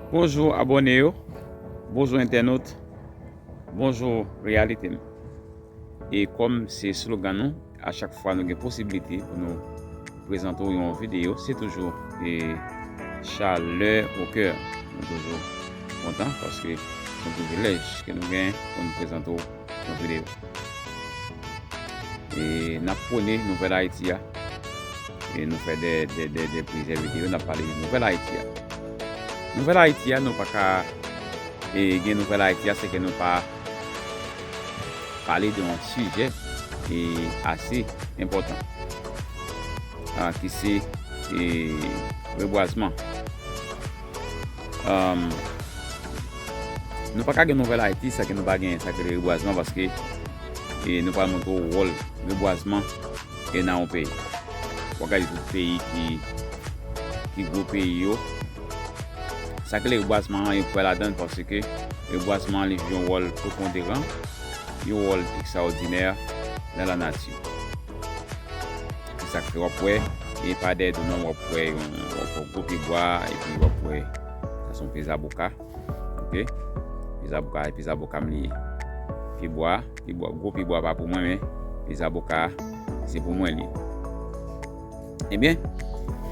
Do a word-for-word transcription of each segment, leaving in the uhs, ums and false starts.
Bonjou abòne yo, bonjou entènot, bonjou reyalite m. E kòm se slogan nou, a chak fwa nou gen posiblite pou nou prezante w yon videyo, se toujou e chalè o kè. Nou toujou kontan paske se yon privilèj ke nou gen pou nou prezante w yon videyo. E n ap pwone Nouvèl Ayiti a. E nou fè de, de, de, de plizyè videyo, n ap pale de Nouvèl Ayiti a. Nouvèl Ayiti a, nou pa ka e, gen Nouvèl Ayiti a, se ke nou pa pale de yon sijè e, ase enpòtan, a, ki se e, rebwazman. Am, nou pa ka gen Nouvèl Ayiti san ke nou pa gen sa ki rele rebwazman, paske e, nou pral montre w wòl rebwazman e nan yon peyi. W ap gade tout peyi ki, ki gwo peyi yo. Sa ki rele rebwazman an, yo kwè ladan l paske rebwazman an, li jwe yon wòl preponderan, yon wòl ekstraòdinè nan lanati. Se sa k fè w ap wè, e pa dèyè do nou, w ap wè yon, w ap wè gwo pye bwa, epi w ap wè, sa se yon pye zaboka. Ok? Pye zaboka, pye zaboka m li ye. Pye bwa, pye bwa, gwo pye bwa pa pou mwen, men pye zaboka, se pou mwen li ye. Ebyen,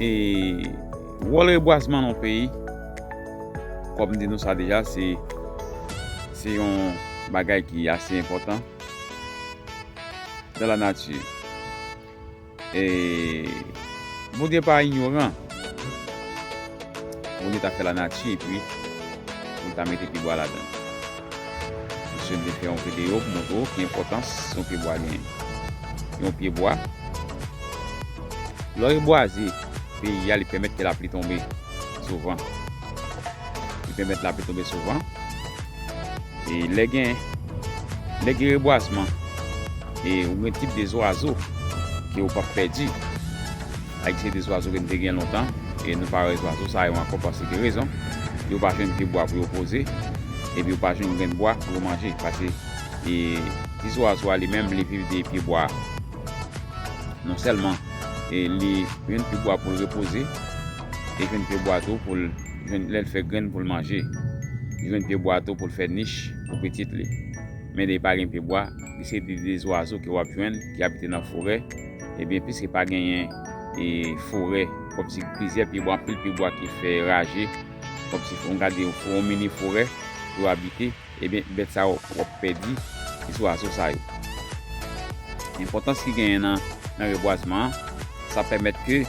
e, wòl rebwazman nan yon peyi, kòm m di nou sa deja, se, se yon bagay ki ase enpòtan dans la nature. E Bondye pa inyoran. Bondye ta fè lanati epi pou l ta mete pye bwa ladan l. Misye vle fè yon videyo pou montre w ki enpòtans yon pye bwa genyen. Yon pye bwa, lè w rebwaze peyi a, li pèmèt ke lapli tonbe souvan. Li pèmèt lapli tonbe souvan. E lè gen, lè gen rebwazman, e ou gen tip de zwazo ke ou p ap pèdi. Sa egziste de zwazo ke n te gen lontan, e nou pa wè zwazo sa yo ankò paske gen rezon. Yo pa jwenn pye bwa pou yo poze, epi yo pa jwenn grenn bwa pou yo manje. Paske, e, ti zwazo a li menm, li viv de pye bwa. Non sèlman, e, li jwenn pye bwa pou l repoze, li jwenn pye bwa tou pou l jwenn, lè l fè grenn pou l manje. Li jwenn pye bwa tou pou l fè nich pou pitit li. Men lè pa gen pye bwa, li se de, de zwazo ke w ap jwenn ki abite nan forè. Ebyen, piske pa genyen, e, forè, kòmsi plizyè pye bwa, anpil pye bwa ki fè raje, kòmsi fò w gade yon fo-, yon mini forè pou yo abite, ebyen, bèt sa yo, w ap pèdi ti zwazo sa yo. Enpòtans ki genyen nan, nan rebwazman an, sa pèmèt ke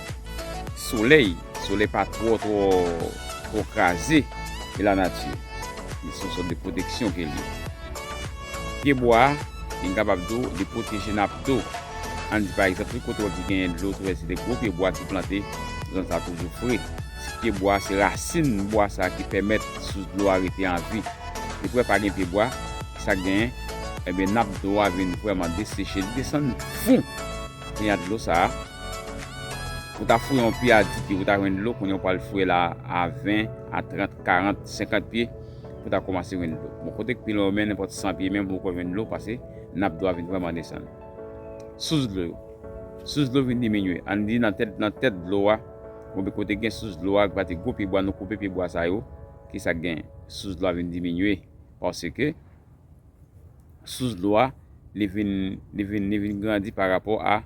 solèy, solèy pa twò, twò, twò kraze e lanati. Li se yon sòt de pwoteksyon ke li ye. Pye bwa a, li kapab di w, li pwoteje nap dlo. Ann di, pa egzanp, tout kote w ap di genyen dlo, tou wè se de gwo pye bwa ki plante, zòn sa toujou fre. Se pye bwa, se rasin bwa sa ki pèmèt sous dlo a rete an vi. Depi w wè pa gen pye bwa, sa k genyen? Ebyen, nap dlo a vin vrèman deseche, li desann fon. Kounye a dlo sa a, ou ta fouye yon pye a di pye, ou ta jwenn dlo, kounye a w pral fouye la a ven, a trant, karant, senkant pye, pou ta kòmanse jwenn dlo. Bon, kote k pi lwen, men nenpòt san pye menm, ou poko jwenn dlo, paske nap dlo a vin vrèman desann. Sous dlo yo. Sous dlo vin diminye. Ann di nan tèt, nan tèt dlo a, oubyen kote gen sous dlo a, ki pa te gwo pye bwa, nou koupe pye bwa sa yo, ki sa k genyen? Sous dlo a vin diminye. Paske sous dlo a, li vin, li vin, li vin grandi pa rapò a,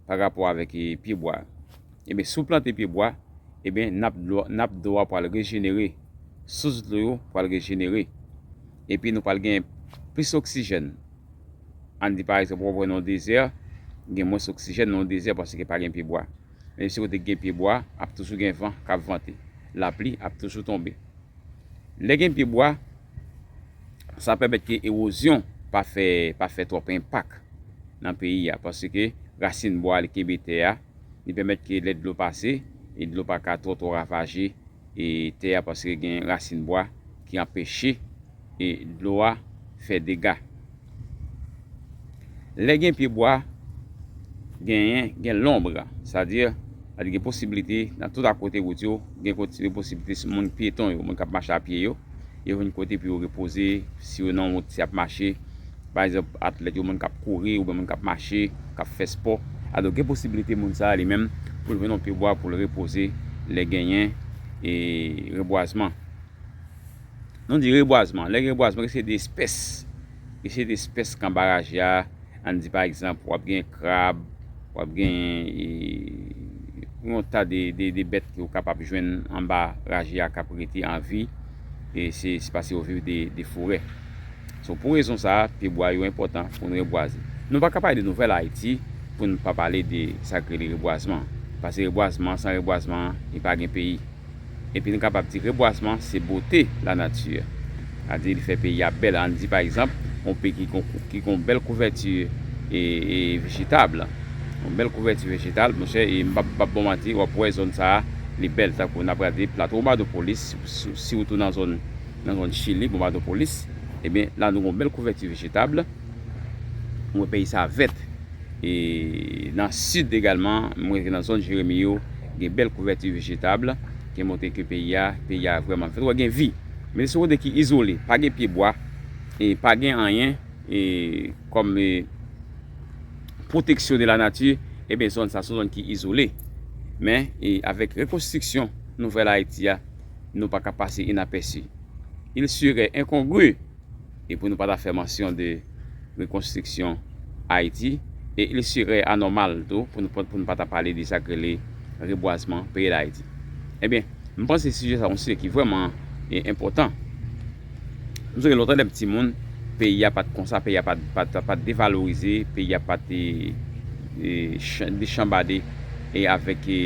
pa rapò avèk, e, pye bwa. Ebyen, si w plante pye bwa, ebyen, nap dlo, nap dlo a pral rejenere, sous dlo yo pral rejenere. Epi nou pral gen plis oksijèn. Ann di, pa egzanp, w ap wè nan yon dezè, gen mwens oksijèn nan yon dezè paske pa gen pye bwa. Men si kote gen pye bwa, ap toujou gen van k ap vante. Lapli ap toujou tonbe. Lè gen pye bwa, sa pèmèt ke ewozyon pa fè, pa fè twòp enpak nan peyi a, paske rasin bwa a, li kenbe tè a, li pèmèt ke lè dlo pase, e dlo pa ka twò, twò ravaje, e tè a, paske gen rasin bwa ki anpeche, e dlo a fè dega. Lè gen pye bwa, genyen, gen lonb, sètadi, sètadi gen posiblite nan tout akote wout yo, gen kote, gen posiblite si moun pyeton yo, moun k ap mache a pye yo, yo jwenn kote pou yo repoze, si yo nan wout, si y ap mache, pa egzanp, atlèt yo, moun k ap kouri, oubyen moun k ap mache, k ap fè spò. Alò, gen posiblite moun sa a li menm pou l jwenn yon pye bwa pou l repoze lè genyen, e, rebwazman. Nou di rebwazman. Lè gen rebwazman, se de espès. Se de espès k anba raje a. Ann di, pa egzanp, w ap gen krab, w ap gen, e, yon ta de, de, de bèt ke w kapab jwenn anba raje a k ap rete an vi. E se, se paske yo viv de, de forè. So, pou rezon sa a, pyebwa yo enpòtan pou nou rebwaze. Nou pa ka pale de Nouvèl Ayiti pou nou pa pale de sa k rele rebwazman. Paske rebwazman, san rebwazman, e pa gen peyi. Epi nou kapab di rebwazman se bote lanati. Sa di li fè peyi a bèl. Ann di pa egzanp, yon peyi ki gon, ki gon bèl kouvèti, e, e vejetab. Yon bèl kouvèti vejetal, monchè, e m p ap, p ap ba w manti, w ap wè zòn sa a, li bèl. Tankou n ap gade plato Bonbadopolis, si, si, si w tou nan zòn, nan zòn Chili, Bonbadopolis, ebyen, la nou gon bèl kouvèti vejetab. Mwen peyi sa vèt. E nan sid egalman, mwen rete nan zòn Jeremi yo, gen bèl kouvèti vejetab ki montre ke peyi a, peyi a vrèman vèt. Wè gen vi. Men se yon kote ki izole, pa gen pyebwa, e pa gen anyen, e kòm, e, pwoteksyon de lanati, ebyen zòn sa se yon zòn ki izole. Men, e avèk rekonstriksyon Nouvèl Ayiti a, nou pa ka pase inapèsi. Il serait incongru e pou nou pa ta fè mansyon de rekonstriksyon Ayiti, e il serait anormal tou pou nou, pou nou pa ta pale de sa k rele rebwazman peyi Dayiti. Ebyen, m panse sijè sa yon sijè ki vrèman, e, enpòtan. M sonje lontan lè m timoun, peyi a pa t konsa, peyi a pa t, pa t, pa t devalorize, peyi a pa t, e, e, chan-, dechanbade, e avèk, e,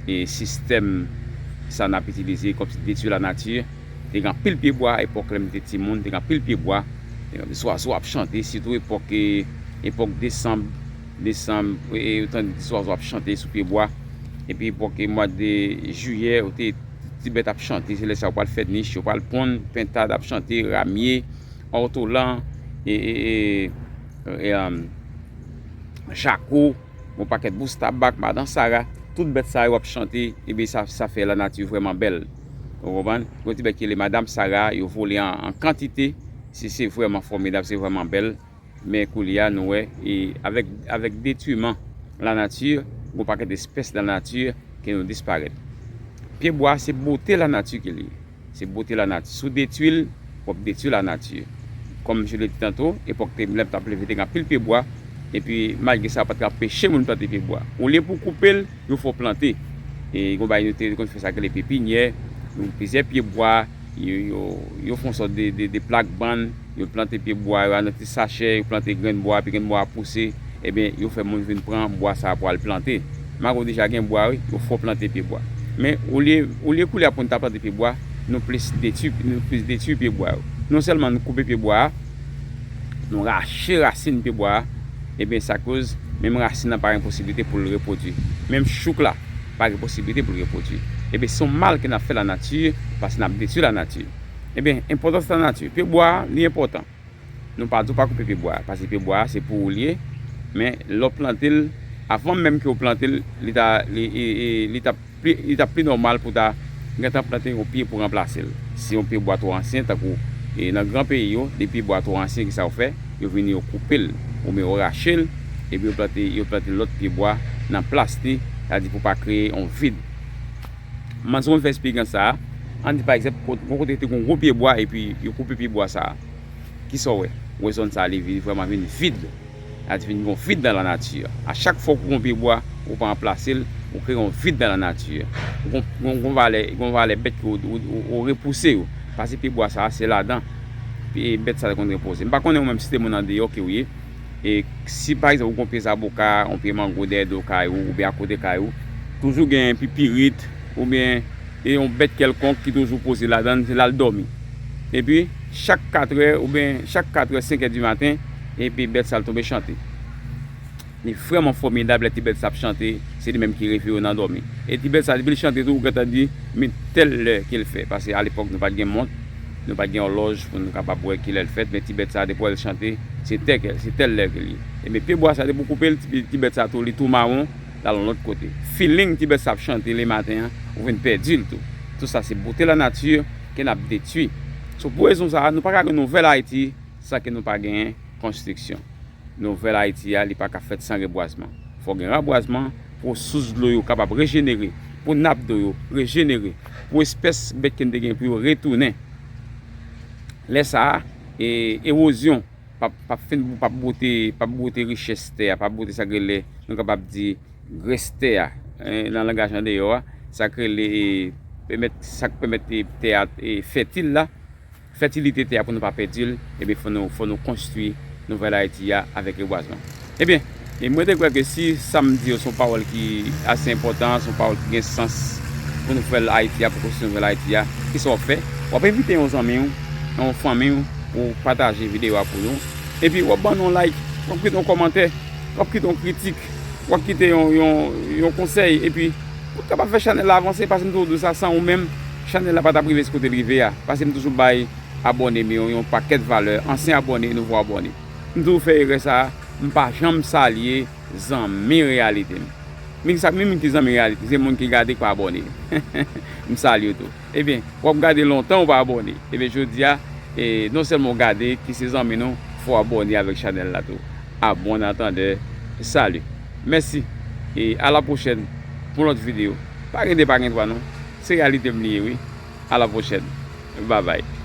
e sistèm sa n ap itilize kòmsi detwi lanati. Te gen anpil pyebwa, epòk lè m te timoun, te gen anpil pyebwa. Te gen zwazo ap chante, sitou epòk, e, epòk desanm, desanm, e, e, ou tande zwazo ap chante sou pyebwa. Epi epòk, e, mwa de jiyè, ou te, ti bèt ap chante, se lè sa yo pral fè nich, yo pral ponn, pentad ap chante, ramye, òtolan, e, e, e, e, um, jako, yon pakèt bous tabak, madan sara, tout bèt sa yo ap chante, ebyen sa, sa fè lanati vrèman bèl. Ou konprann? Gon ti bèt ki rele madan sara, yo vole an, an kantite, se, se vrèman fòmidab, se vrèman bèl. Men koulye a, nou wè, e avèk, avèk detwiman lanati, gon pakèt espès nan lanati ke nou disparèt. Pyebwa, se bote lanati ke li ye. Se bote lanati. Si w detwi l, w ap detwi lanati. Kòm je le di tanto, epòk te, lè m t ap leve, te gen anpil pyebwa. Epi, malgre sa, yo pa t ka anpeche moun plante pyebwa. Olye pou w koupe l, yo fè w plante. E gon bagay nou te konn fè sa k rele pepinyè, nou plizyè pyebwa, yo, yo, yo fè yon sòt de, de, de plak bann, yo plante pyebwa yo nan ti sachè, yo plante grenn bwa, epi grenn bwa a pouse, ebyen, yo fè moun vin pran bwa sa a pou al plante. Malgre w deja gen bwa, wi, yo fè w plante pyebwa. Men, olye, olye koulye a pou n ta plante pyebwa, nou plis detwi, nou plis detwi pyebwa yo. Non sèlman nou koupe pyebwa a, nou rache rasin pyebwa a, ebyen, sa koz menm rasin nan pa gen posiblite pou l repwodui. Menm chouk la, pa gen posiblite pou l repwodui. Ebyen, se yon mal ke n ap fè lanati, paske n ap detwi lanati. Ebyen, enpòtans lanati. Pyebwa a, li enpòtan. Nou pa di w pa koupe pyebwa a, paske pyebwa a, se pou ou li ye. Men, lè w plante l, avan menm ke w plante l, li ta, li, li, li, li t ap pli, li t ap pli nòmal pou w ta gentan plante yon pye pou ranplase l. Si yon pyebwa twò ansyen, tankou, e, nan gran peyi yo, de pyebwa twò ansyen, kisa yo fè? Yo vini, yo koupe l, oubyen yo rache l, epi yo plante, yo plante lòt pyebwa nan plas li, sa di pou pa kreye yon vid. M panse w konn fè eksperyans sa a. Ann di, pa egzanp, kot-, yon kote te gen yon gwo pyebwa, epi yo koupe pyebwa sa a. Kisa w wè? Ou wè zòn sa a, li vin, vrèman vin vid. Sa di vin gen yon vid nan lanati. A chak fwa ou koupe yon pyebwa, ou pa ranplase l, ou kreye yon vid nan lanati. Ou gon, gon, gon valè, gon valè bèt ke ou, ou, ou, ou repouse yo. Paske pyebwa sa a, se ladan, e, bèt sa a konn repoze. M pa konnen ou menm si se moun andeyò ke ou ye. E si, pa egzanp, ou gon pye zaboka, yon pye mango dèyè do kay ou, oubyen akote kay ou, toujou gen pipirit, oubyen e yon bèt kèlkonk ki toujou poze ladan l, l al dòmi. Epi, chak katrè, oubyen chak katrè, senk è di maten, epi bèt sa a tonbe chante. Li vrèman fòmidab lè ti bèt sa ap chante, se li menm ki reveye w nan dòmi. E ti bèt sa, depi l chante tou, ou gentan di, men tèl lè ke l fè. Paske alepòk, nou pa t gen mont, nou pa t gen òlòj pou nou kapab wè kilè l fèt, men ti bèt sa, depi w wè l chante, se tè ke, se tèl lè ke l ye. Ebyen, pyebwa sa, depi w koupe l, ti, ti bèt sa tou, li tou mawon, l al yon lòt kote. Feeling ti bèt sa ap chante lematen an, ou vin pèdi l tou. Tou sa se bote lanati ke n ap detwi. So, pou rezon sa a, nou pa ka gen nouvèl Ayiti san ke nou pa genyen konstriksyon. Nouvèl Ayiti a, li pa ka fèt san rebwazman. Fò gen rebwazman pou sous dlo yo kapab rejenere, pou nap dlo yo rejenere, pou espès bèt ke n te gen pou yo retounen. Lè sa a, e, ewozyon p ap, p ap fin, p ap bwote, p ap bwote richès tè a, p ap bwote sa k rele, nou kapab di, grès tè a, en, nan langaj andeyò a, sa k rele, e, pèmèt, sa k pèmèt, e, tè a, e, fètil la, fètilite tè a pou nou pa pèdi l, ebyen, fò nou, fò nou konstwi nouvèl Ayiti a avèk rebwazman. Ebyen, e mwen te kwè ke si sa m di yo se yon pawòl ki ase enpòtan, se yon pawòl ki gen sans pou nou fè l Ayiti a, pou konstwi nouvèl Ayiti a, kisa w ap fè? W ap envite yon zanmi w, yon fanmi w, pou pataje videyo a pou nou. Epi w ap ban nou yon like, w ap kite yon kòmantè, w ap kite yon kritik, w ap kite yon, yon, yon konsèy, epi pou n kapab fè chanèl la avanse, paske m toujou di w sa, san ou menm, chanèl la pa t ap rive sou kote l rive a. Paske m toujou bay abòne m yo yon pakèt valè, ansyen abòne, nouvo abòne. M toujou fè erè sa a, m pa janm salye zanmi reyalite m. Men sa, men moun ki zanmi reyalite, se moun ki gade, ki pa abòne. M salye w tou. Ebyen, w ap gade lontan ou pa abòne. Ebyen, jodi a, e, non sèlman w gade ki se zanmi nou, fò w abòne avèk chanèl la tou. A bon antandè, salut. Mèsi. E a la pwochèn pou lòt videyo. Pa gen de, pa gen twa non. Se reyalite m li ye, wi. A la pwochèn. Babay.